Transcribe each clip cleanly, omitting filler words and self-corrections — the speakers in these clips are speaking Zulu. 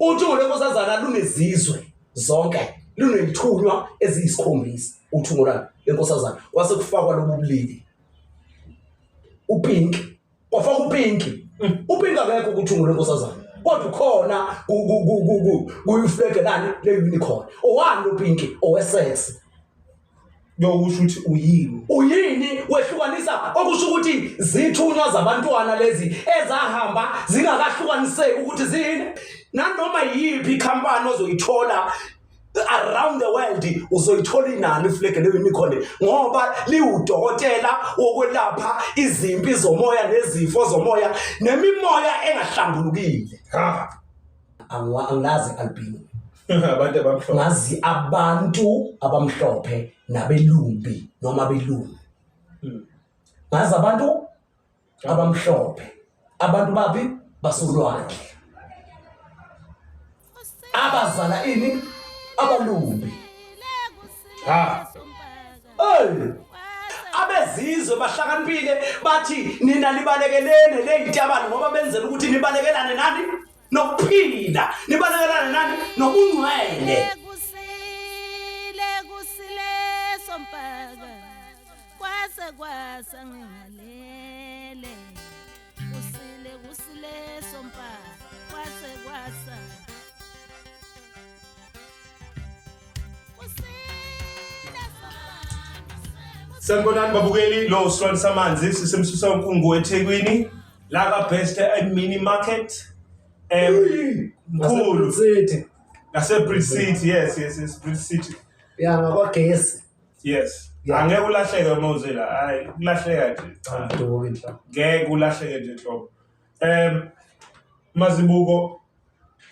Uthungo lwenkosazana lunezizwe zonke, lunethunywa eziyisikhombisa uthungo lalo lenkosazana. Kwase kufakwa lobu bulili. Upinki, kwafaka upinki. Upinki akekho kuthungo lwenkosazana. Kodwa ukhona kuyiflege lani le-unicorn. Owani lo pinki? Owesex. Yokusho ukuthi uyini. Uyini wehlukanisa okusho ukuthi zithunywa zabantwana lezi ezahamba zingakahlukaniseki ukuthi ziyini. Nanoma yiphi ikhampani ozoyithola around the world uzoyithola inalo iflege le-unicorn ngoba liwudokotela wokwelapha izimpi zomoya nezifo zomoya nemimoya engahlambulukile. Ha. Angilazi albino. Abantu abamhlophe. Ngazi abantu abamhlophe nabelumbi noma abelungu. Ngazi abantu abamhlophe. Abantu bapi basolwandle. Abazala ini? Abalumbi. Ha. Hey. Abezizwe bahlakaniphile bathi nina libalekelene lezintabane ngoba benzela ukuthi nibalekelane nani? Nokuphila, nibalekelane nani? Nobungcwele. Kusile kusile sompaka kwase kwasa ngingalele kusile kusile sompaka kwase kwasa kusile sompaka. Sanibonani babukeli, lo uSilwane Samanzi sisemsusa unkungu eThekwini la ka Best Mini Market. Mkhulu City. ngase Bridge City, yes yes yes, Bridge City. Ya ngakwagesi. Yes. Yeah. Angeke ulahleke uma uze la. Hayi, ukulahleka nje. Cha. Duke inhla. Ngeke ulahleke nje nhlobo. Mazibuko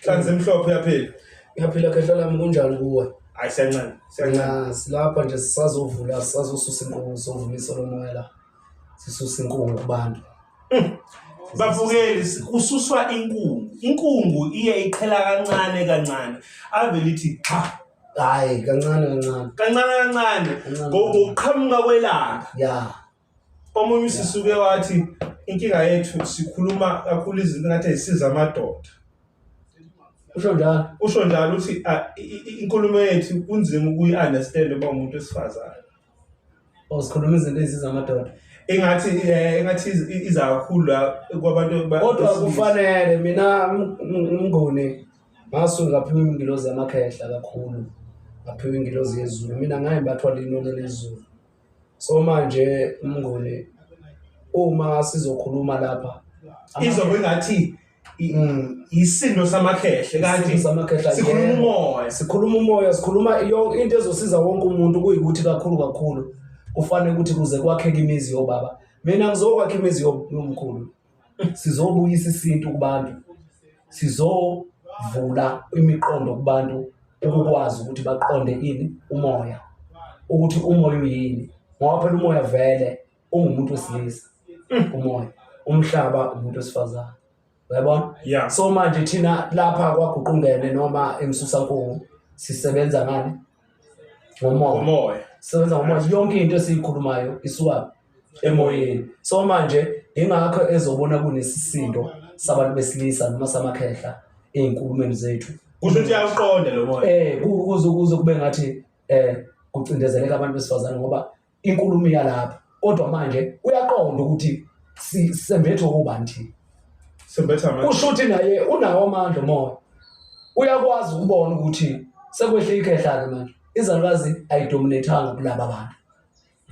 Nhlanzi emhlophe uyaphila. Ngiyaphila khehla lami, kunjani kuwe? Hayi, siyancane, siyancane. Ya, silapha nje sisazovula, sisazosusa inkungu, sovula iso lomoya la. Sisusa inkungu kubantu. Babukeli, kususwa inkungu. Inkungu iye iqhela kancane kancane. Ave lithi cha. Hayi, kancane kancane. Kancane kancane. Kancane. Ngokuqhamuka kwelanga. Ya. Omunye usisuke wathi inkinga yethu sikhuluma kakhulu izinto ngathi ezisiza amadoda. Usho njalo. Usho njalo uthi inkulumo yethu kunzima ukuyi-understand uma umuntu wesifazane. Sikhuluma izinto ezisiza amadoda. Engathi iza kakhulu la kwabantu Kodwa besilisa. kufanele mina umnguni ngasuke ngaphiwa ingilozi yamakhehla kakhulu. Ngaphiwa ingilozi yezulu. Mina ngayimbathwa linoni lezulu. So manje umnguni uma sizokhuluma lapha izobe ngathi isindo samakhehle kanti Isindo samakhehla, sikhuluma yebo. umoya. Sikhuluma umoya, sikhuluma yonke into ezosiza wonke umuntu. Kuyikuthi kakhulu kakhulu kufanele ukuthi kuze kwakheke imizi yobaba. Mina ngizokwakha imizi yomkhulu. Sizobuyisa isintu kubantu. Sizovula imiqondo kubantu ukukwazi ukuthi baqonde ini umoya. Ukuthi umoya uyini. Ngoba phela umoya vele ungumuntu wesilisa. Umoya, umhlaba umuntu wesifazane. Uyabona? Yeah. So manje thina lapha kwaGuqungene noma eMsusankungu sisebenza ngani? Ngomoya. Ngomoya. Sisebenza ngomoya. Yonke into esiyikhulumayo isuka emoyeni. So manje ingakho ezobona kunesisindo sabantu besilisa noma samakhehla ey'nkulumeni zethu. Kusho ukuthi uyawuqonda lo moya. Kuze kube ngathi kucindezeleka abantu besifazane ngoba inkulumo iyalapha. Kodwa manje uyaqonda ukuthi sembethe obani thina. Sembethe amandla. Kusho ukuthi naye unawo amandla omoya. Uyakwazi ukubona ukuthi sekwehle ikhehla-ke manje. Izalukazi ayidominethanga kulaba bantu.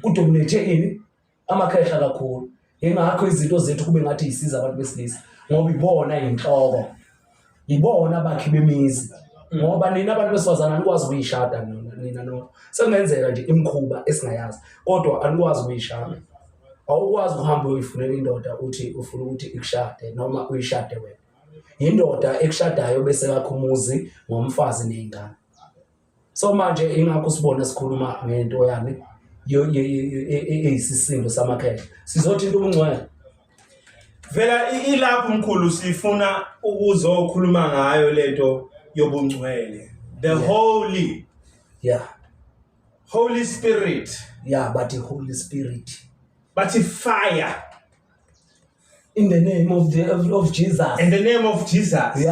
Kudominate ini? Amakhehla kakhulu. Ingakho izinto zethu kube ngathi yisiza abantu besilisa ngoba ibona inhloko. Ibona abakhi bemizi. Ngoba nina abantu besifazane anikwazi ukuyishada nina no. Sekungenzeka nje imikhuba esingayazi kodwa anikwazi ukuyishada. Awukwazi ukuhamba uyoyifunela indoda uthi ufuna ukuthi ikushade noma uyishade wena. Indoda ekushadayo bese yakha umuzi ngomfazi nezingane. So manje ingakho sibona sikhuluma ngento yani eyisisindo samakhehla. Sizothi into ubungcwele. Vela ilapho mkhulu sifuna ukuzokhuluma ngayo lento yobungcwele. The holy. Holy Spirit. Yeah, but the Holy Spirit. But the fire. In the name of Jesus. In the name of Jesus.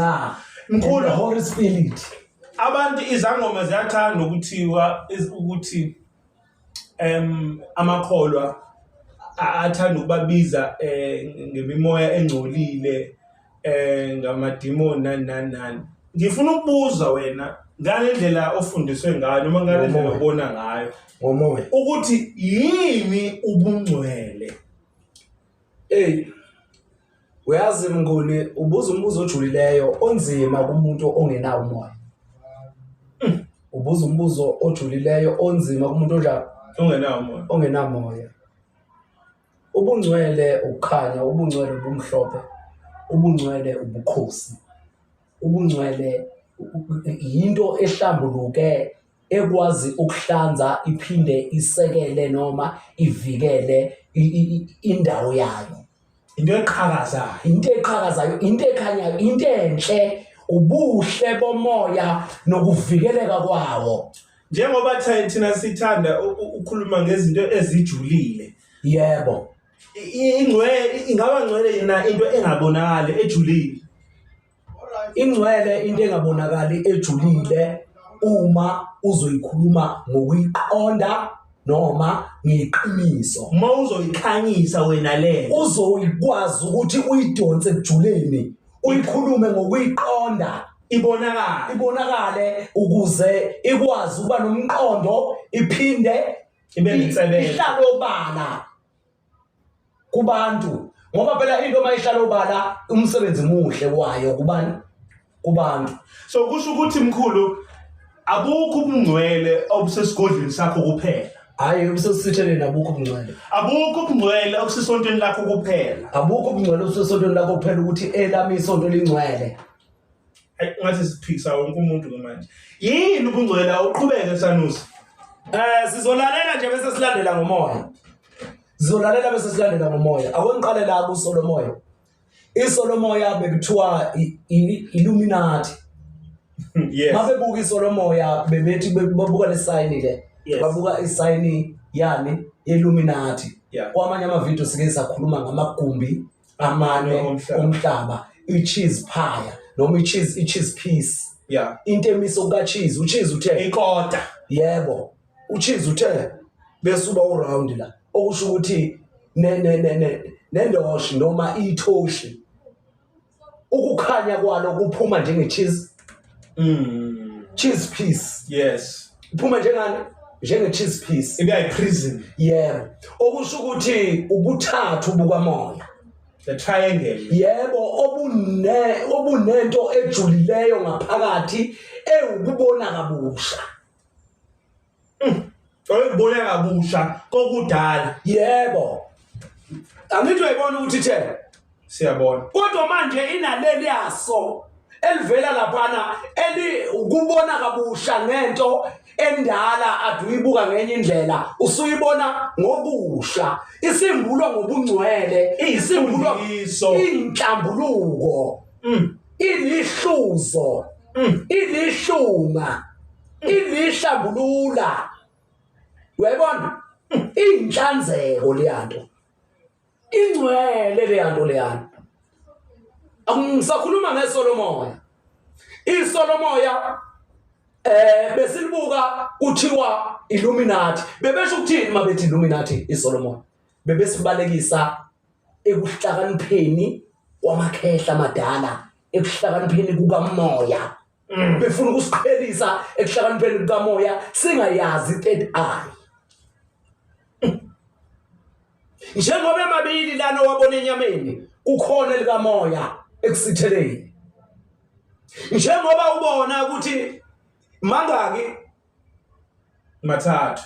Mkhulu. The Holy Spirit. Abantu izangoma ziyathanda ukuthiwa ukuthi amakholwa athanda ukubabiza ngemimoya engcolile ngamadimoni nani nani nani. Ngifuna ukubuza wena ngale ndlela ofundiswe ngayo noma ngale ndlela obona ngayo ngomoya ukuthi yini ubungcwele. Ey uyazi Mnguni, ubuza umbuzo ojulileyo onzima kumuntu ongenawo umoya. Ubuza umbuzo ojulileyo onzima kumuntu onjani? Ongenawo umoya. Ongenamoya. Ubungcwele ukukhanya, ubungcwele ubumhlophe, ubungcwele ubukhosi. Ubungcwele yinto ehlambuluke ekwazi ukuhlanza iphinde isekele noma ivikele indawo yayo. Into eqhakazayo. Into eqhakazayo, into ekhanyayo, into enhle, ubuhle bomoya nokuvikeleka kwawo. Njengoba thina sithanda ukukhuluma ngezinto ezijulile. Yebo. Ingcwele ingaba ngcwele na into engabonakali ejulile. Ingcwele into engabonakali ejulile uma uzoyikhuluma ngokuyiqonda noma ngeqiniso. Uma uzoyikhanyisa wena le. Uzoyikwazi ukuthi uyidonse ekujuleni, uyikhulume ngokuyiqonda. Ibonakale. Ibonakale ukuze ikwazi ukuba nomqondo iphinde ibe nensebenzo. Ihlale obala kubantu, ngoba phela into mayihlala obala umsebenzi muhle wayo kubani? Kubantu. So kusho ukuthi mkhulu abukho ubungcwele obusesigodlweni sakho kuphela. Hayi, obusesitheleni abukho ubungcwele. Abukho ubungcwele obusesontweni lakho kuphela. Abukho ubungcwele obusesontweni lakho kuphela ukuthi elami isonto lingcwele. Hayi, ngathi siphikisa wonke umuntu ke manje. Yini ubungcwele? Awuqhubeke Sanusi. Sizolalela nje bese silandela ngomoya. Sizolalela bese silandela ngomoya. Ake ngiqale la kuSolomoya. ISolomoya bekuthiwa Illuminati. Yes. Mabebuka iSolomoya bebethi babuka le sign le. Yes. Babuka isign yani Illuminati. Yeah. Kwamanye ama video sike sakhuluma ngamagumbi amane Omhlaba. omhlaba, i-cheese pie noma i-cheese piece. Yeah. Into emiso ka cheese, ucheese uthe ikota. Yebo. Ucheese uthe bese uba uround la. Okusho ukuthi nendoshi noma ithoshi ukukhanya kwalo kuphuma njenge cheese. Cheese piece. Yes. Kuphuma njengani? Njenge cheese piece. Ibe yi prison. Yebo. Okusho ukuthi ubuthathu bukamoya. The triangle. Yebo, obunento ejulileyo ngaphakathi ewukubona kabusha. Oyikubona kabusha kokudala. Yebo. Angithi uyayibona ukuthi ithe siyabona. Kodwa manje inaleli yaso elivela laphana eli ukubona kabusha ngento endala aduyibuka ngenye indlela, usuyibona ngobusha, isimbulwa ngobungcwele, isimbulwa Isimbuliso. inhlambuluko, ilihluzo, ilihlunga, ilihlambulula. Uyayibona? Inhlanzeko leyanto. Ingcwele leyanto leyana. Angisakhuluma ngesolomoya. Isolomoya besilibuka kuthiwa Illuminati. Bebesho ukuthini mabethi Illuminati iSolomon? Bebesibalekisa ekuhlakanipheni kwamakhehla amadala, ekuhlakanipheni kukamoya. Befuna ukusiqhelisa ekuhlakanipheni kukamoya singayazi third eye. Njengoba emabili lana wabona enyameni, kukhona elikamoya ekusitheleni. Njengoba ubona ukuthi mangaki mathathu,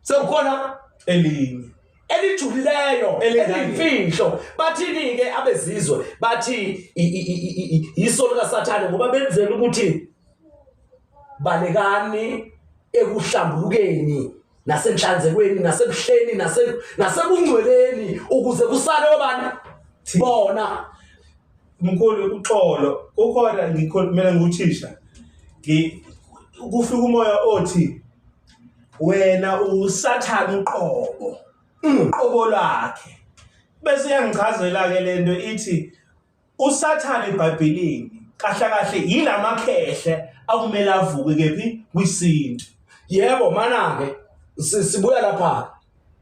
sekukhona elinye elijulileyo, eliyimfihlo. Bathini ke abezizwe? Bathi iso likaSathane, ngoba benzela ukuthi balekani ekuhlambulukeni nasenhlanzekweni nasebuhleni nasebungcweleni ukuze kusale obani bona. Mkhulu uxolo kukhona ngikhulumela nguthisha, kufika umoya othi wena uSathane uqobo, uqobo lwakhe. Bese iyangichazela ke lento ithi uSathane eBhayibhelini Kahle kahle yilamakhehle akumele avuke kephi kwisintu. Yebo mana ke sibuya lapha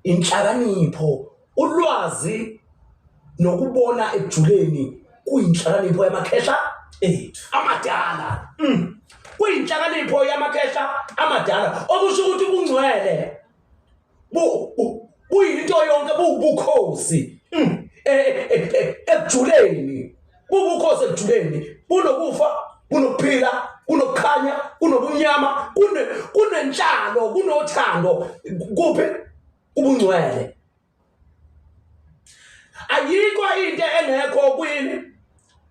inhlakanipho ulwazi nokubona ekujuleni kuyinhlakanipho yamakhehla ethu amadala. Kuyinhlakanipho yamakhehla amadala okusho ukuthi kungcwele buyinto yonke buwubukhosi ekujuleni bubukhosi ekujuleni bunokufa kunokuphila kunokukhanya kunobumnyama kunenhlalo kunothando kuphi ubungcwele ayikho into engekho kwini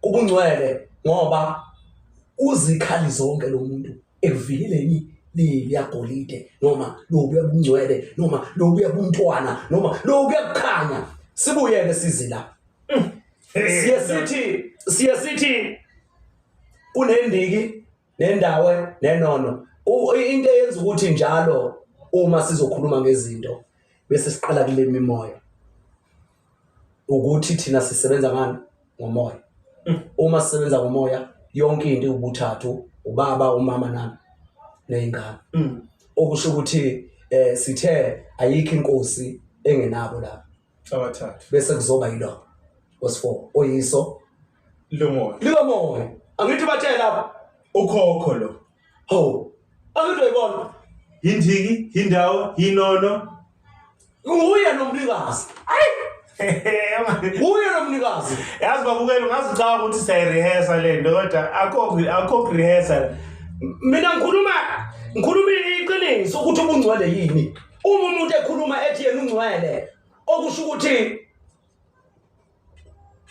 kubungcwele ngoba uzikhali zonke lo muntu ekuvikeleni liyagolide noma lobuya bungcwele noma lobuya buntwana noma lobuya kukhanya sibuyeke size la siye sithi siye sithi kunendiki nendawo nenono into eyenza ukuthi njalo uma sizokhuluma ngezinto bese siqala kule mimoya ukuthi thina sisebenza ngani ngomoya uma sisebenza ngomoya yonke into iwubuthathu ubaba umama nami ney'ngane okusho ukuthi eh sithe ayikho inkosi engenabo lapha abathathu bese kuzoba yilo wesi-4 oyiso lomoya likamoya angithi bathe lapha ukhokho lo ho angithi uyayibona yindiki yindawo yinono nguye nomnikazi ayi nguye nomnikazi yazi babukela ungazicaba ukuthi siyayirehearsa le nto kodwa akho akho kurehearsa mina ngikhuluma ngikhuluma iqiniso ukuthi ubungcwele yini uma umuntu ekhuluma ethi yena ungcwele okusho ukuthi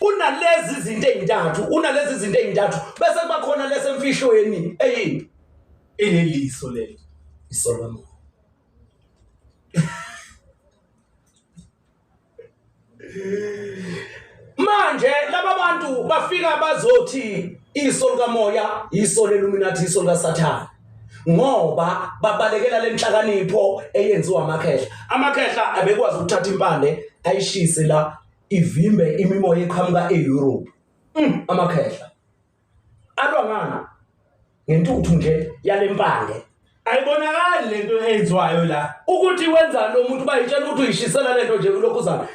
unalezi zinto ezintathu unalezi zinto ezintathu bese kuba khona lesemfihlweni eyini ineliso lelo iso lomoya manje laba bantu bafika bazothi iso likamoya iso leluminati iso likasathane ngoba babalekela lenhlakanipho eyenziwa amakhehla amakhehla abekwazi ukuthatha impande ayishise la ivimbe imimoya eqhamuka eEurope amakhehla alwa ngani ngentuthu nje yalempande ayibonakali lento eyenziwayo la ukuthi wenzani lo muntu bayitshela ukuthi uyishisela lento nje kulokhuzana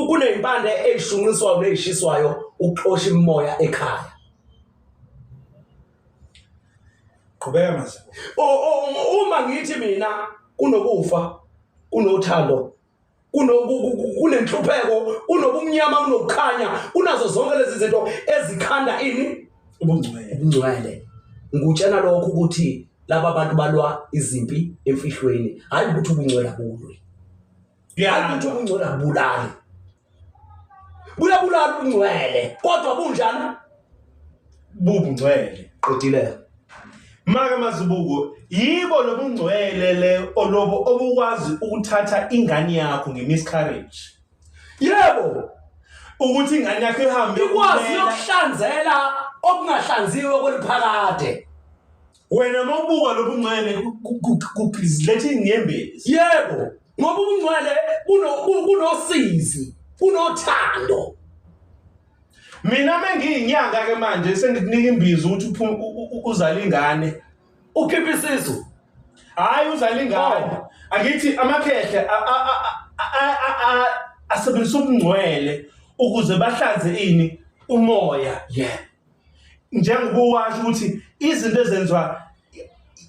kunezimpande ezishunqiswayo nezishiswayo ukuxosha imimoya ekhaya qhubeka mase uma ngithi mina kunokufa kunothando kunenhlupheko kunobumnyama kunokukhanya kunazo zonke lezi zinto ezikhanda ini ubungcwele ubungcwele ngikutshela lokho ukuthi laba bantu balwa izimpi emfihlweni hayi ukuthi ubungcwele abulwi hayi ukuthi ubungcwele abulali buyabulala ubungcwele kodwa bunjani bubungcwele qedile maka mazibuko yibo lobungcwele le olobo obukwazi ukuthatha ingane yakho ngemiscarriage yebo ukuthi ingane yakho ihambe ikwazi yokuhlanzela okungahlanziwe kweliphakade wena mawubuka lobungcwele kuziletha inyembezi yebo ngoba ubungcwele kunosizi kunothando mina mengiyinyanga ke manje sengikunika imbizo ukuthi uzale ingane ukhiphe isisu hayi uzale ingane oh. angithi amakhehle asebenzisa ubungcwele ukuze bahlanze ini umoya yeah njengoba washo ukuthi izinto ezenziwa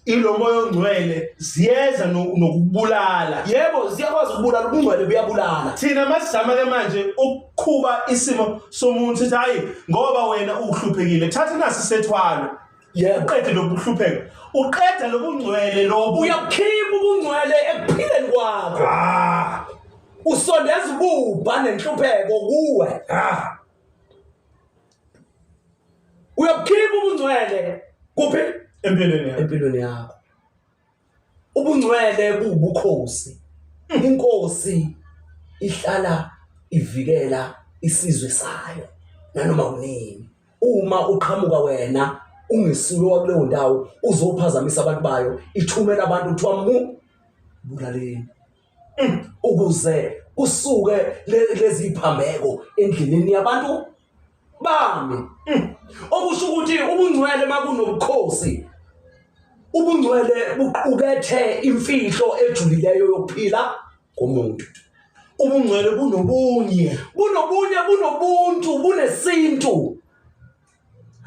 ilo moya ongcwele ziyeza nokubulala yebo ziyakwazi ukubulala ubungcwele buyabulala thina masizama ke manje ukukhuba isimo somuntu sithi hayi ngoba wena uhluphekile thatha nasi sethwalo yebo uqede lobuhlupheka uqeda lobungcwele lobu uyakukhipha ubungcwele ekuphileni kwakho ah usondeza ububha nenhlupheko kuwe ah uyabukhipha ubungcwele kuphi empilweni yakho empilweni yakho ubungcwele buwubukhosi inkosi ihlala ivikela isizwe sayo nanoma kunini uma uqhamuka wena ungesuye wakuleyo ndawo uzophazamisa abantu bayo ithumela abantu kuthiwa mu bulaleni ukuze kusuke lezi phambeko endleleni yabantu Bami. Okusho ukuthi ubungcwele makunobukhosi ubungcwele buqukethe imfihlo ejulileyo yokuphila komuntu. Ubungcwele bunobunye. Bunobunye, bunobuntu, bunesintu.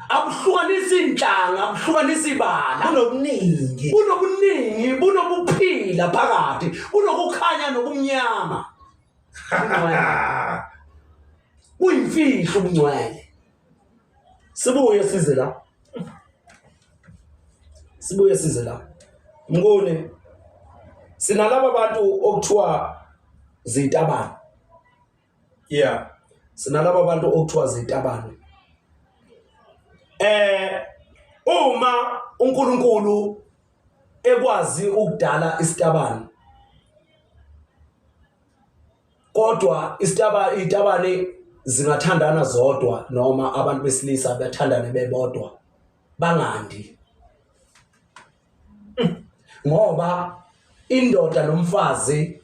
Abuhlukanisi inhlanga, abuhlukanisi ibala. Bunobuningi. Bunobuningi, bunobuphila phakathi, bunokukhanya nobumnyama. Kuyimfihlo ubungcwele. Sibuye size la. Sibuye size la. Mnguni sinalaba bantu okuthiwa zitabane. Yeah. Sinalaba bantu okuthiwa zitabane. Uma uNkulunkulu ekwazi ukudala isitabane kodwa isitaba itabane zingathandana zodwa noma abantu besilisa bathandane bebodwa bangandi ngoba indoda nomfazi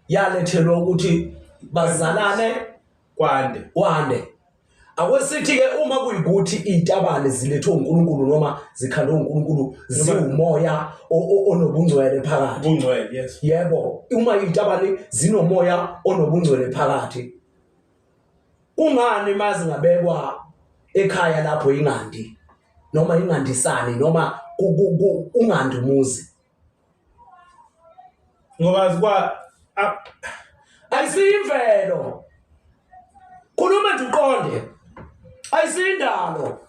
yalethelwa ukuthi bazalane kwande kwande akwesithi ke uma kuyikuthi izitabane zilethwe uNkulunkulu noma zikhandwe uNkulunkulu ziwumoya onobungcwele phakathi ubungcwele yes yebo uma izitabane zinomoya onobungcwele phakathi kungani mazingabekwa ekhaya lapho ingandi noma ingandisani noma ungandi umuzi ngoba kwa ayisiyimvelo khuluma nje uqonde ayisindalo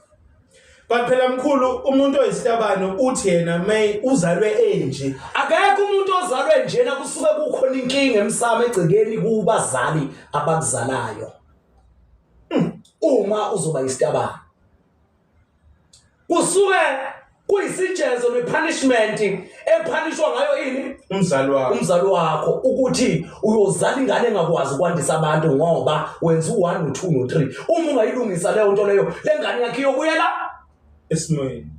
but phela mkhulu umuntu oyisitabane uthi yena may uzalwe enje akekho umuntu ozalwe njena kusuke kukhona inkinga emsamo egcekeni kubazali abakuzalayo uma uzoba isitabane kusuke kuyisijezo nepunishment ephanishwa ngayo ini umzali wakho umzali wakho ukuthi uyozala ingane engakwazi ukwandisa abantu ngoba wenza u1 no2 no3 uma ungayilungisa leyo nto leyo le ngane yakhe iyobuyela esimweni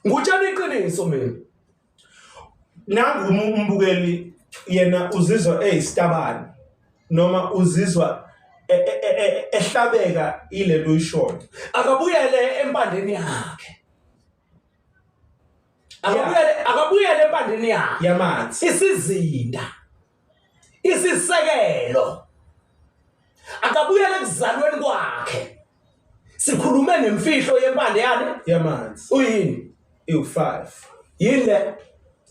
ngutshela iqiniso mina Nangu umbukeli yena uzizwa eyisitabane noma uzizwa e, e, e, ehlabeka ilento oyishoyo. Akabuyele empandeni yakhe. Akabuyele akabuyele empandeni yakhe. Yamanzi. Isizinda. Isisekelo. Akabuyele ekuzalweni kwakhe. Sikhulume ngemfihlo yempande yani? Yamanzi. Uyini? Iwu-5. Yini le?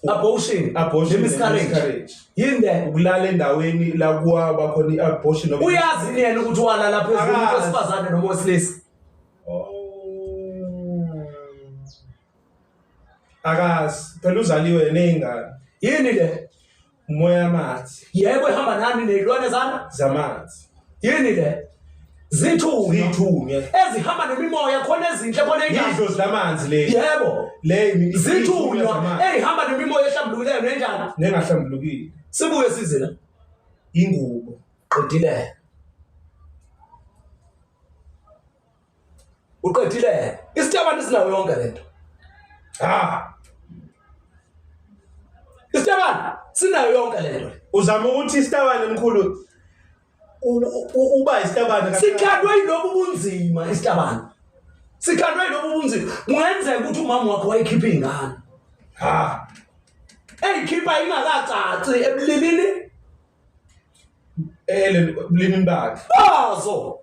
Abortion. Abortion miscarriage. Yini le? Ukulala endaweni la kuwaba khona i-abortion. Uyazi yena ukuthi walala phezulu umuntu wesifazane noma owesilisa? Oh. Akazi. Phela uzaliwe nezingane. Yini le? Umoya amanzi. Yebo ihamba nani nezilwane zana? Zamanzi. Yini le? Zithunywa. Zithunywa. Ezihamba nemimoya khona ezinhle khona enjani? Idlozi lamanzi le. Yebo. Le zithunywa ezihamba nemimoya ehlambulukileyo nenjani? Nengahlambulukile. Sibuye size la. Ingubo. Qedile. Uqedile. Isitabane sinayo yonke lento. Ah. Isitabane sinayo yonke lento. Uzama ukuthi isitabane mkhulu uba isitabane sikhandwe yilobu bunzima isitabane. Sikhandwe yilobu bunzima. Kungenzeka ukuthi umama wakho wayekhipha ingane. Ha. Eyikhipha ingakacaci ebulilini. Ebulilini bakhe. Bazo.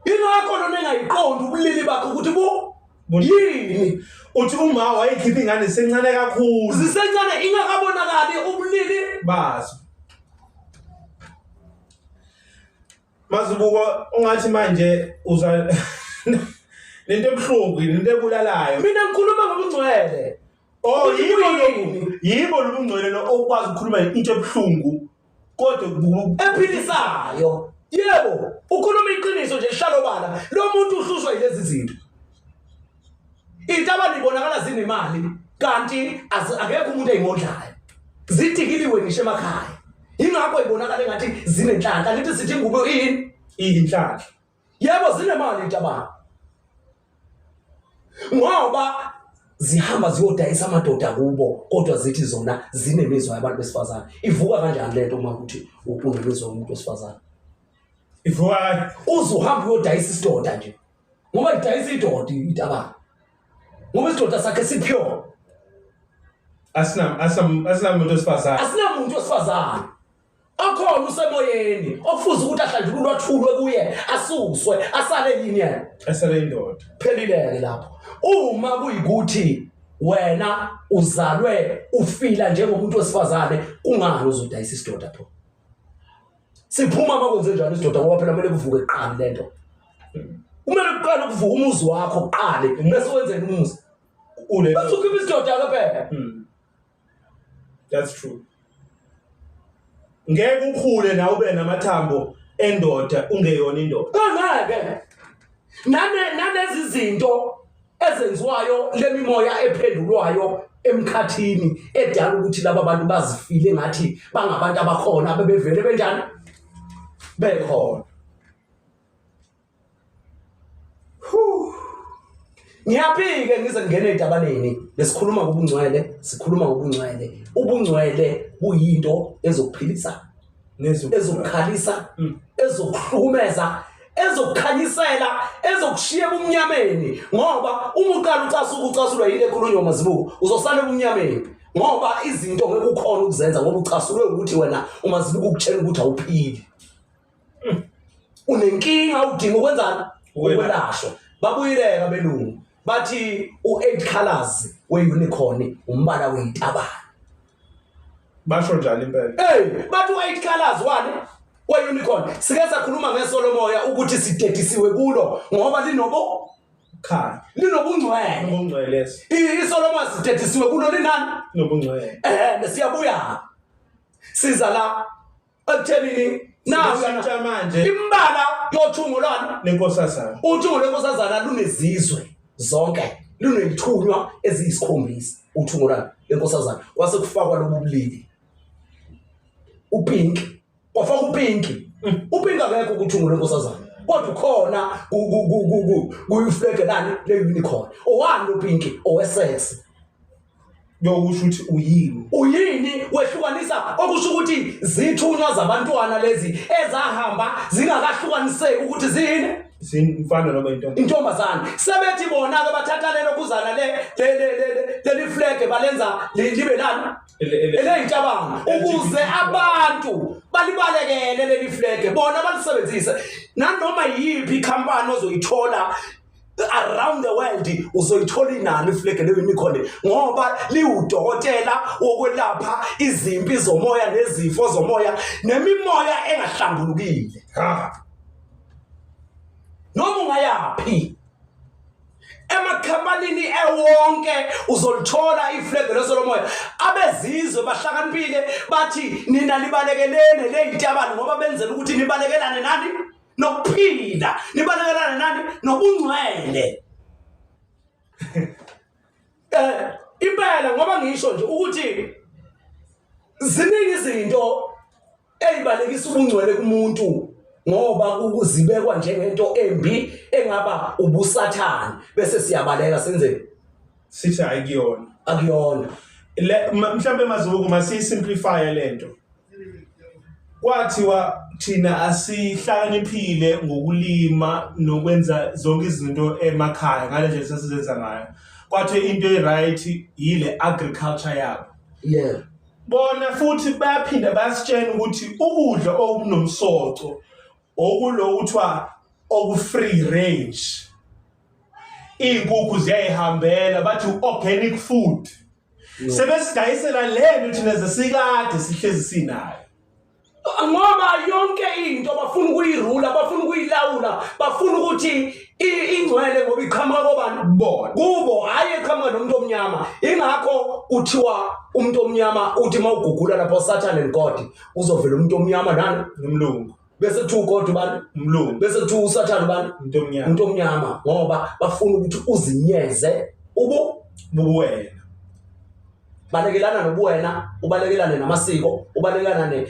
Ingakho lona engayiqondi ubulili bakhe ukuthi bu yini. Uthi uma wayekhipha ingane zisencane kakhulu. Zisencane ingakabonakali ubulili bazo. Mazibuko ungathi manje uza lento ebuhlungu into ebulalayo. Mina ngikhuluma ngobungcwele. Oh yibo yibo lobungcwele lo okwazi ukukhuluma into ebuhlungu kodwa ephilisayo. Yebo, ukhuluma iqiniso nje lihlalo bala. Lo muntu uhlushwa yilezi zinto. Intabane ibonakala zinemali kanti akekho umuntu eyimondlayo. Zidikiliwe ngisho emakhaya. Ingakho ibonakala engathi zinenhlanhla. Ngithi sithi ingubo ini? Iyinhlanhla. Yebo zinemali intabane. Ngoba Zihamba ziyodayisa amadoda kubo kodwa zithi zona zinemizwa yabantu besifazane. Ivuka kanjani lento uma ukuthi unemizwa yomuntu wesifazane? Ivuka uze uhambe uyodayisa isidoda nje. Ngoba idayisa idoda itabane. Ngoba isidoda sakhe sipure. Asina asina asinamuntu wesifazane. Asinamuntu wesifazane. Akhona usemoyeni okufuze ukuthi ahlanjululwe athulwe kuye asuswe asale yini yena asale indoda phelileke lapho uma kuyikuthi wena uzalwe ufila njengomuntu wesifazane kungani uzodayisa isidoda pho siphuma makwenze njalo isidoda ngoba phela kumele kuvuke kuqala lento kumele kuqale ukuvuka umuzi wakho kuqale bese wenzeni umuzi bese ukhipha isidoda ke phela That's true. Ngeke ukhule nawe ube namathambo endoda ungeyona indoda. Angeke. Nane nalezi zinto ezenziwayo lemimoya ephendulwayo emkhathini edala ukuthi laba bantu bazifile ngathi bangabantu abakhona bebevele benjani bekhona. Ngiyaphike ngize ngingene ey'tabaneni besikhuluma ngobungcwele sikhuluma ngobungcwele ubungcwele buyinto ezokuphilisa ezokukhalisa mm. ezokuhlukumeza ezokukhanyisela ezokushiya ebumnyameni ngoba uma uqala ucasuka ucasulwa yinto ekhulunywa mazibuko uzosala ebumnyameni ngoba izinto ngeke ukhona ukuzenza ngoba ucasulwe ukuthi wena umazibuko ukutshela ukuthi awuphili Unenkinga udinga ukwenzani? Ukwelashwa. Babuyileka abelungu bathi u-eight colors we-unicorn umbala weyitabane. Basho njalo impela. Hey, bathi u-eight colors wani? We-unicorn. Sike sakhuluma ngeso lomoya ukuthi sidedisiwe kulo ngoba linobo khanya. Linobungcwele. Linobungcwele. Iso lomoya sidedisiwe kulo linani? Linobungcwele. Eh, siyabuya. Siza la ekuthenini nayo manje imbala yothungo lwani lenkosazana uthungo lenkosazana lunezizwe zonke lunethunywa eziyisikhombisa uthungo lwani lenkosazana kwase kufakwa lobu bulili upink kwafaka upinki upink akekho kuthungo lenkosazana kodwa ukhona kuyiflege lani le-unicorn owani lo pinki owesex Yokusho ukuthi uyini. Uyini wehlukanisa okusho ukuthi zithunywa zabantwana lezi ezahamba zingakahlukaniseki ukuthi ziyini Zimfana noma intombi. Intombazane. Sebethi bona ke bathatha lelo kuzana le le leli flag balenza libe lani eleyintabanga ukuze abantu balibalekele leli flag bona balisebenzise nanoma yiphi ikhampani ozoyithola around the world uzoyithola inani iflege le-unicorn ngoba liwudokotela wokwelapha izimpi zomoya nezifo zomoya nemimoya engahlambulukile noma ungayaphi emakhampanini ewonke uzolithola iflege lesolomoya abezizwe bahlakaniphile bathi nina libalekelene leyitabane ngoba benzela ukuthi nibalekelane nani nokuphila nibalekelana nani nobungcwele eh impela ngoba ngisho nje ukuthi ziningi izinto ezibalekisa ubungcwele kumuntu ngoba ukuzibekwa njengento embi engaba ubusathane bese siyabaleka senze sithi ayikuyona akuyona le mhlambe mazibuko masiyisimplify lento Kwathiwa thina asihlakaniphile ngokulima nokwenza zonke izinto emakhaya ngale ndlela sasizenza ngayo. Kwathiwa into e-right yile agriculture yabo. Yeah. Bona futhi bayaphinda bayasitshela ukuthi ukudla okunomsoco okulo kuthiwa oku-free range. Iy'nkukhu ziyayihambela bathi u-organic food. Sebesidayisela lento thina zesikade sihlezi sinayo. Ngoba yonke into bafuna ukuyirula, bafuna ukuyilawula, bafuna ukuthi ingcwele ngoba iqhamuka kobani? Bona. Kubo, hhayi eqhamuka nomuntu omnyama. Ingakho kuthiwa umuntu omnyama uthi uma ugugula lapho Satan and God uzovela umuntu omnyama nani? Nomlungu. Bese kuthiwa uGod ubani? Umlungu. Bese kuthiwa uSathane ubani? Umuntu omnyama. Umuntu omnyama ngoba bafuna ukuthi uzinyeze ubu buwena. Balekelana nobuwena, ubalekelane namasiko, ubalekelane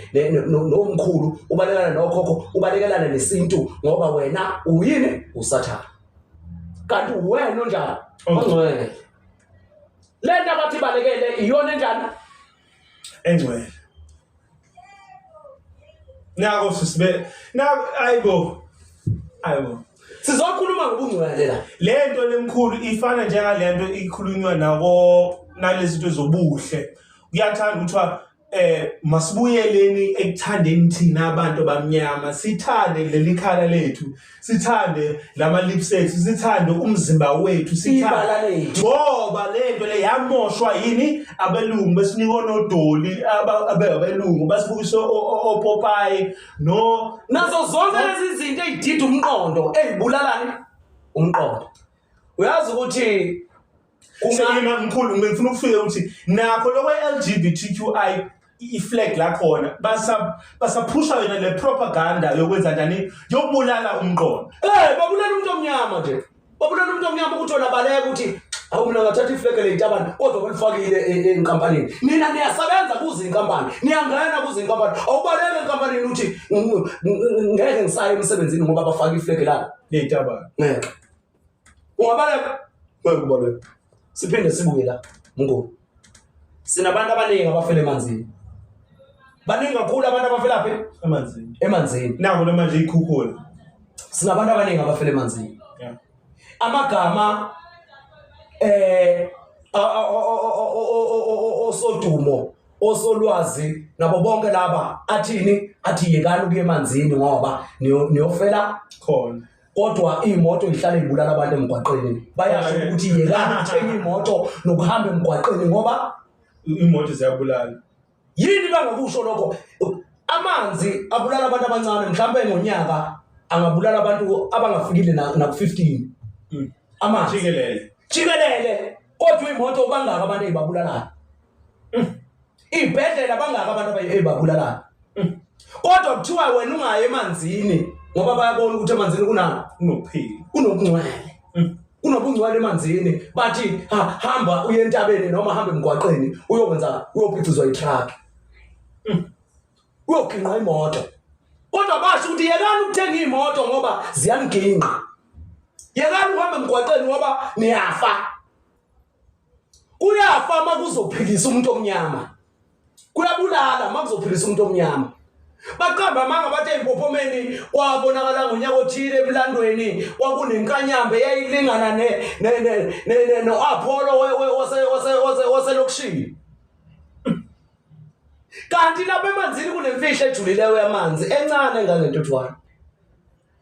nomkhulu, ubalekelane nokhokho, ubalekelane nesintu ngoba wena uyini? USathane. Kanti uwena onjani? Ongcwele. Le nto abathi ibalekele iyona enjani? Engcwele. Nako sisibe nako, ayibo, ayibo. Sizokhuluma ngobungcwele la. Le nto lemkhulu ifana njengalento ikhulunywa nako nalezi zinto zobuhle. Kuyathanda ukuthiwa masibuyeleni ekuthandeni thina abantu abamnyama, sithande leli khala lethu, sithande lama lips ethu, sithande umzimba wethu, sithande Ibala lethu. Ngoba lento le yamoshwa yini? Abelungu besinika onodoli, abelungu basibukisa opopayi no Nazo zonke lezi zinto ezidida umqondo, ezibulalani umqondo. Uyazi ukuthi Seyima mkhulu, ngifuna ukufika ukuthi nakho lokho LGBTQI, i-flag lakhona basaphusha yona le propaganda yokwenza njani, yokubulala umqondo. Babulala umuntu omnyama nje, babulala umuntu omnyama ukuthi wona baleka ukuthi awu mina ngathatha iflag leyintabane, kodwa balifakile enkampanini. Nina niyasebenza kuze inkampani, niyangena kuze inkampani, awubaleka enkampanini uthi ngeke ngisaye emsebenzini ngoba bafaka iflag la leyintabane. Ngeke ungabaleka, ngeke ubaleke. Siphinde sibuye la mnguni, sinabantu abaningi abafela emanzini, baningi kakhulu abantu abafela phi? Emanzini. Emanzini. Nako lo manje ikhukhula. Sinabantu abaningi abafela emanzini. Amagama osodumo, osolwazi nabo bonke laba athini? Athi yekani ukuya emanzini ngoba niyofela khona. Kodwa imoto ihlala ibulala abantu emgwaqeni. Bayasho ukuthi yekani ukuthenga imoto nokuhamba emgwaqeni ngoba imoto ziyabulala. Yini bangakusho lokho? Amanzi abulala abantu abancane, mhlawumbe ngonyaka angabulala abantu abangafikile na ku-15. Amanzi. Jikelele. Jikelele. Kodwa imoto bangaka abantu ezibabulalayo. Ibhedlela bangaka abantu ezibabulalayo. Kodwa kuthiwa wena ungayi emanzini ngoba bayabona ukuthi emanzini kunani? Kunokuphila. Kunobungcwele. Kunobungcwele emanzini. Bathi hamba uye entabeni noma hamba emgwaqeni uyokwenza, uyophicizwa itruck. Uyoginqa imoto. Kodwa basho ukuthi yekani ukuthenga imoto ngoba ziyaniginqa. Yekani ukuhamba emgwaqeni ngoba niyafa. Kuyafa uma kuzophilisa umuntu omnyama. Kuyabulala uma kuzophilisa umuntu omnyama. Baqamba amanga bathi empophomeni kwabonakala ngonyaka othile emlandweni kwakunenkanyamba eyayilingana no-Apollo waselokishini. Kanti lapha emanzini kunemfihlo ejulileyo yamanzi encane engangentuthwane.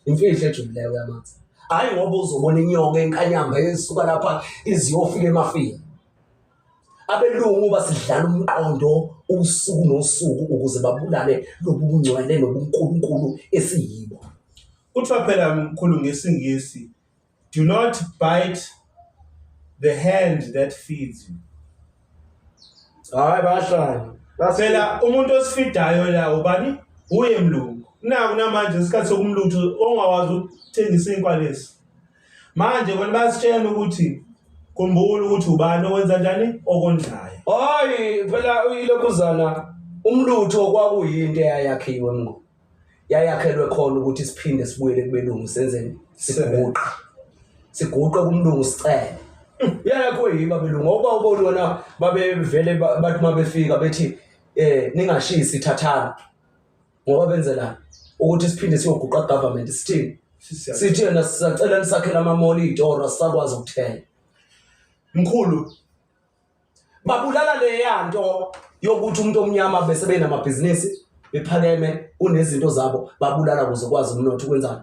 Imfihlo ejulileyo yamanzi. Hhayi ngoba uzobona inyoka enkanyamba esuka lapha iziyofika emafini. Abelungu basidlala umqondo usuku nosuku ukuze babulale lobu bungcwele nobunkulunkulu esiyibo. Kuthiwa phela mkhulu ngesiNgisi, do not bite the hand that feeds you. Hayi bahlanye. Phela umuntu osifidayo la ubani? Uye mlungu. Naku namanje isikhathi sokumlutho ongakwazi ukuthengisa inkwa lesi. Manje bona bayasitshela ukuthi khumbula ukuthi ubani owenza njani okondlayo. Hayi phela ilokhuzana umlutho kwakuyinto eyayakhiwe mngu. Yayakhelwe khona ukuthi siphinde sibuyele kubelungu senzeni, siguqe. Siguqe kumlungu sicele. Yayakhiwe yibo abelungu ngoba ubona wena babevele bathi mabefika bethi ningashisi thathana. Ngoba benzela ukuthi siphinde siyoguqa government sithini? Sithi yena sisacela nisakhela amamoli itoro asisakwazi ukuthenga. Mkhulu babulala leya nto yokuthi umuntu omnyama bese benamabhizinisi bephakeme unezinto zabo, babulala ukuze kwazi umnotho ukwenzani?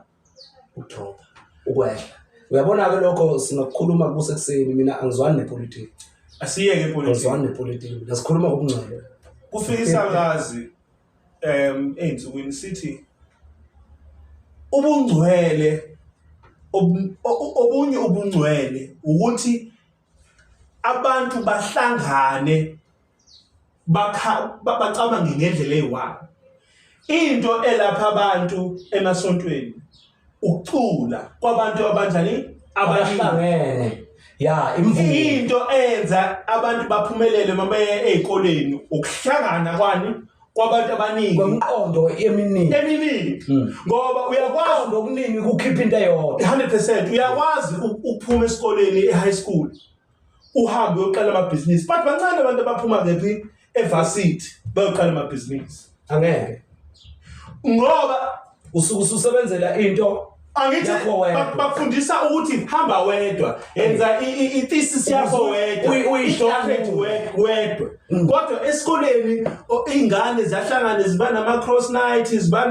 Ukudropa, ukwehla. Uyabona ke lokho singakukhuluma kusekuseni, mina angizwani nepolitiki. Asiyeke ipolitiki. Angizwani nepolitiki. Mina sikhuluma ngobungcwele. Kufika isakazi ey'nsukwini sithi ubungcwele obunye ubungcwele ukuthi abantu bahlangane bacabange ngendlela eyi-one. Into elapha abantu emasontweni ukucula kwabantu abanjani? Abahlangene. Ya, imvumo. Into enza abantu baphumelele uma beye ey'koleni ukuhlangana kwani? Kwabantu abaningi. Kwemiqondo eminingi. Eminingi. Ngoba uyakwazi Umqondo okuningi kukhipha into eyodwa. 100% uyakwazi ukuphuma esikoleni e-high school. Uhambe uyoqala amabhizinisi, but bancane abantu abaphuma kephi evarsity bayoqala amabhizinisi. Angeke. Ngoba usuke ususebenzela into angithi yakho wedwa. Bakufundisa ukuthi hamba wedwa, yenza i-thesis yakho wedwa, i-doctorate wedwa. Kodwa esikoleni iy'ngane ziyahlangana, ziba nama-cross night, ziba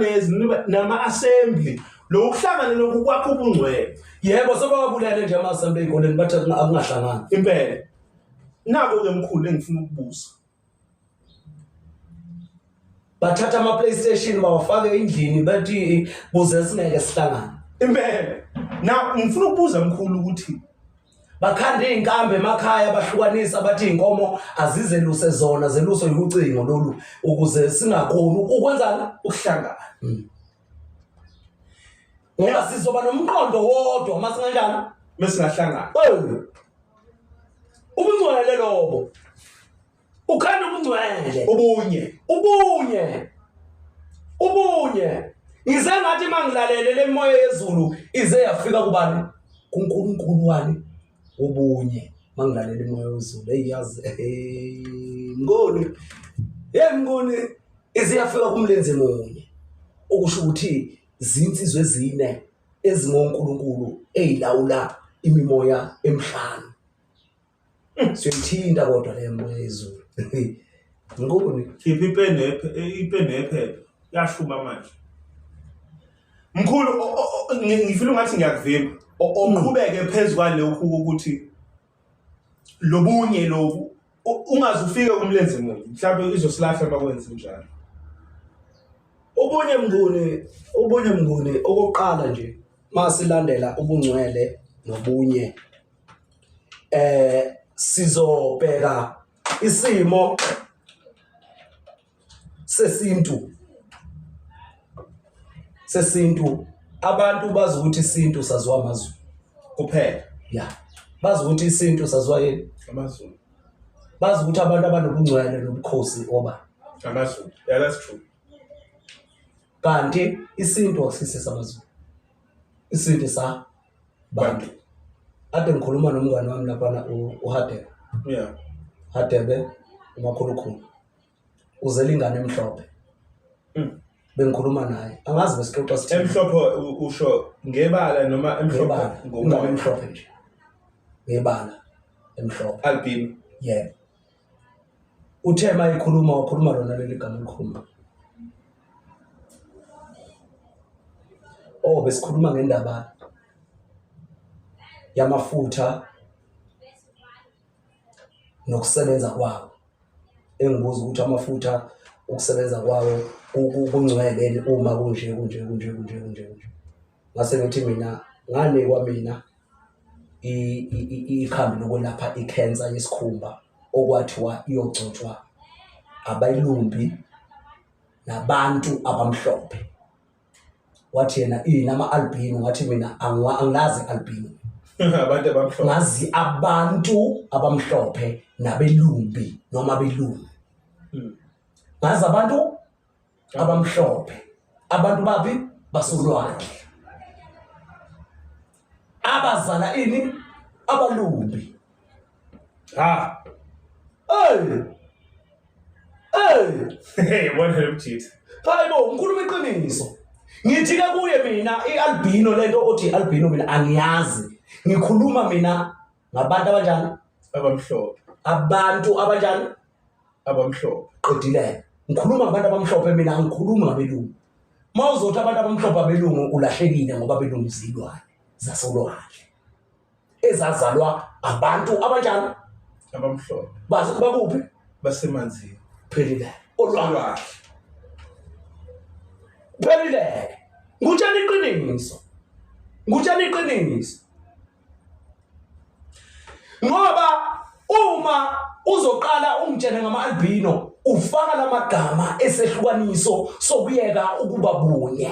nama-assembly. Lokhu kuhlangana lokhu kwakho ubungcwele. Yebo, sebawabulele nje ama-assembly ey'koleni, bathi akungahlangani. Impela. Nako-ke mkhulu engifuna ukubuza. Bathatha ama-PlayStation bawafake endlini bathi kuze singeke sihlangane. Impela. Na ngifuna ukubuza mkhulu ukuthi bakhanda iy'nkambi emakhaya, bahlukanisa bathi iy'nkomo azizeluse zona, zeluswe yucingo lolu ukuze singakhoni ukwenzani? Ukuhlangana. Ngoba sizoba nomqondo wodwa uma singanjani? Mesingahlangana. Ubungcwele lobo. Ukhanda ubungcwele. Ubunye. Ubunye. Ubunye. Ngize ngathi mangilalele lemoya yezulu ize yafika kubani? KuNkulunkulu wani? Ubunye. Mangilalele imoya yezulu. Hey yazi, hey Mnguni. Hey Mnguni, ize yafika kumlenze munye. Okusho ukuthi zinsizwe ezine ezingoNkulunkulu ezilawula imimoya emihlanu. Siyithinta kodwa le moya yezulu. Ngikuboni. Khipha ipeni nephepha. Yashuba manje. Mkhulu, ngifila ngathi ngiyakuvimba. Uqhubeke phezu kwalokhu ukuthi lobunye lobu ungaze ufike kumlenze munye. Mhlawumbe izosilahla bakwenze njalo. Ubunye Mnguni, ubunye Mnguni okokuqala nje masilandela ubungcwele nobunye. Sizobheka isimo sesintu. Sesintu abantu bazi ukuthi isintu saziwa amaZulu kuphela. Ya. Bazi ukuthi isintu saziwa yini? AmaZulu. Bazi ukuthi abantu abanobungcwele nobukhosi oba AmaZulu. Yeah, that's true. Kanti isintu akusise samaZulu. Isintu sa bantu. Ade ngikhuluma nomngane wami laphana uHadebe. Yeah. Hadebe umakhulukhulu. Uzela ingane emhlophe. Bengikhuluma naye. Angazi besixoxa sithini. Emhlophe usho ngebala noma emhlophe Ngebala. ngomoya? Ingane emhlophe nje. Ngebala emhlophe. Albino. Yebo. Uthe mayikhuluma wakhuluma lona leli gama elikhuluma. Oh, besikhuluma ngendaba yamafutha nokusebenza kwawo. Engibuza ukuthi amafutha ukusebenza kwawo kungcwele uma kunje kunje kunje kunje kunje kunje. Ngase ngithi mina nganikwa mina ikhambi lokwelapha ikhensa yesikhumba okwathiwa iyogcotshwa abayilumbi nabantu abamhlophe. Wathi yena ini ama-albino, ngathi mina angilazi albino. Abantu abamhlophe. Ngazi abantu abamhlophe nabelumbi noma belungu. Ngazi abantu abamhlophe. Abantu baphi? Basolwandle. Abazala ini? Abalumbi. Ha. Hey. Hey. Hey, what help cheat? Hayibo, ngikhuluma iqiniso. Ngithi ke kuye mina ialbino lento othi ialbino mina angiyazi. Ngikhuluma mina ngabantu abanjani? Abamhlophe. Abantu abanjani? Abamhlophe. Qedile. Ngikhuluma ngabantu abamhlophe mina, angikhulumi ngabelungu. Mawuzothi abantu abamhlophe abelungu ulahlekile ngoba abelungu zilwane zasolwandle. Ezazalwa abantu abanjani? Abamhlophe. Bazi bakuphi? Basemanzini. Phelile. Olwandle. Phelile. Ngutshela iqiniso. Ngutshela iqiniso. Ngoba uma uzoqala ungitshele ngama-albino ufaka lamagama esehlukaniso sokuyeka ukuba bunye.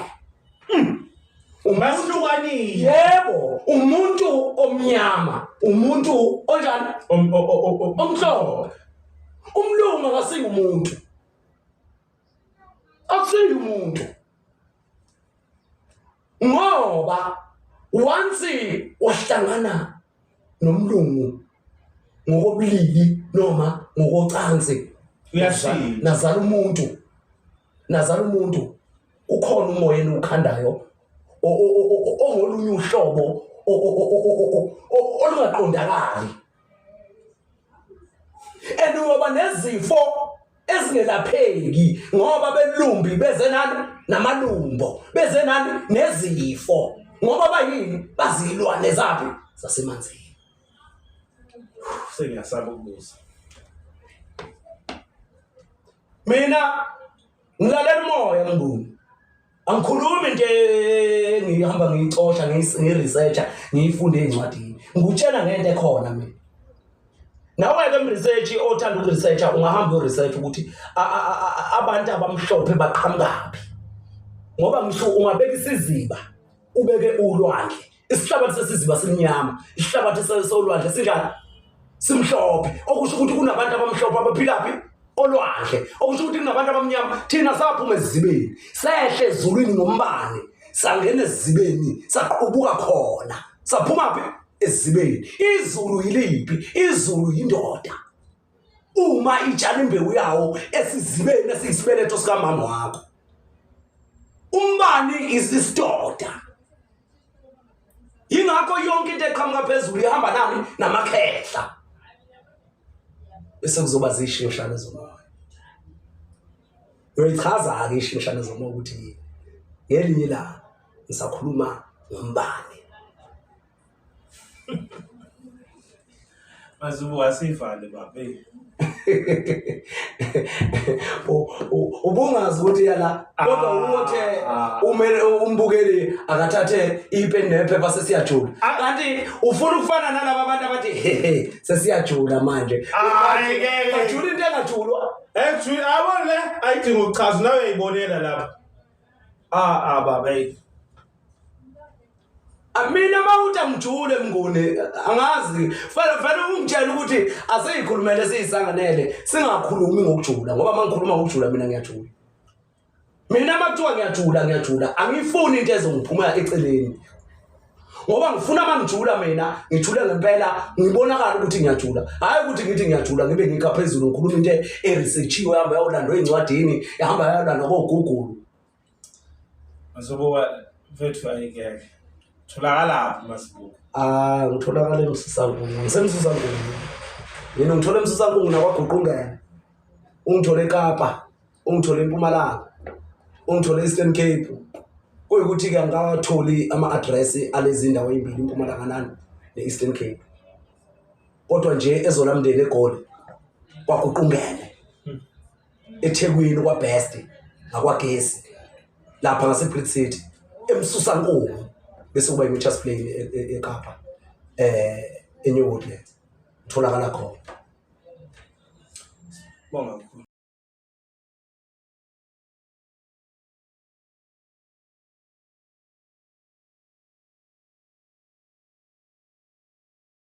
Basihlukanile. Yebo, umuntu omnyama, umuntu onjani? Omhlophe. Umlungu akasingumuntu. Akusingumuntu. Ngoba once wahlangana nomlungu ngokobulili noma ngokocansi Uyashintsha. Nazala umuntu, nazala umuntu, ukhona umoya eniwukhandayo ongolunye uhlobo olungaqondakali, and uyoba nezifo ezingelapheki ngoba belumbi beze nani namalumbo, beze nani nezifo, ngoba bayini? Bazilwane zaphi? Zasemanzini. Sengiyasaba ukubuza. Mina ngilalela umoya Mnguni, angikhulumi into engihamba ngiyicosha, ngiyiresearcha, ngiyifunde ey'ncwadini. Ngikutshela ngento ekhona mina. Nawe-ke mresearch othanda ukuresearcha, ungahamba uyoresearch ukuthi abantu abamhlophe baqhamukaphi, ngoba ngisho ungabeka isiziba ubeke ulwandle, isihlabathi sesiziba simnyama, isihlabathi solwandle sinjani? Simhlophe. Okusho ukuthi kunabantu abamhlophe abaphilaphi? Olwandle. Okusho ukuthi kunabantu abamnyama. Thina saphuma esizibeni, sehle ezulwini ngombane, sangena esizibeni, saqubuka khona. Saphuma phi? Esizibeni. Izulu yiliphi? Izulu yindoda uma itshala imbewu yawo esizibeni esiyisibeletho sikamama wakho. Umbani isidoda. Yingakho yonke into eqhamuka phezulu ihamba nani? Namakhehla. Bese kuzoba zishimshane zomoya. Uyoyichaza-ke ishimshane zomoya ukuthi yini. Ngelinye ilanga ngisakhuluma ngombane. Mazibuko asivale baba. Hey. Ubungazi ukuthi yala, kodwa uthe umele umbukeli akathathe ipeni nephepha, sesiyajula. Kanti ufuna ukufana nalaba abantu abathi hehe, sesiyajula manje. Hayi, ngeke. Bajula into engajulwa. Actually, yabo le ayidinga ukuchaza, nawe uyayibonela lapha. Ah ah baba hey. Mina mawuthi angijule Mnguni, angazi, fanele fanele ungitshele ukuthi asiyikhulumele siyisanganele, singakhulumi ngokujula, ngoba mangikhuluma ngokujula mina ngiyajula. Mina makuthiwa ngiyajula, ngiyajula, angifuni into ezongiphuma eceleni, ngoba ngifuna mangijula mina ngijule ngempela, ngibonakala ukuthi ngiyajula, hhayi ukuthi ngithi ngiyajula ngibe ngikha phezulu ngikhuluma into eresearchiwe, ihamba yayolandwa ey'ncwadini, ihamba yayolandwa ko-Google. Mazibuko mfethu, ayikeke. Tholakalaphi Mazibuko? Ah, ngitholakala eMsusankungu, ngisemsusankungu. Mina ngithola eMsusankungu nakwaGuqungene. Ungithole eKapa, ungithole eMpumalanga, ungithole e-Eastern Cape. Kuyikuthi-ke angikawatholi ama-address alezi ndawo ey'mbili, iMpumalanga nani ne-Eastern Cape. Kodwa nje ezolamndeni eGoli, kwaGuqungene, eThekwini kwaBest, ngakwagesi lapha ngase-Bridge City, eMsusankungu, bese kuba i-Mitchells Plain eKapa, eNew Woodlands, tholakala khona. Bonga kakhulu.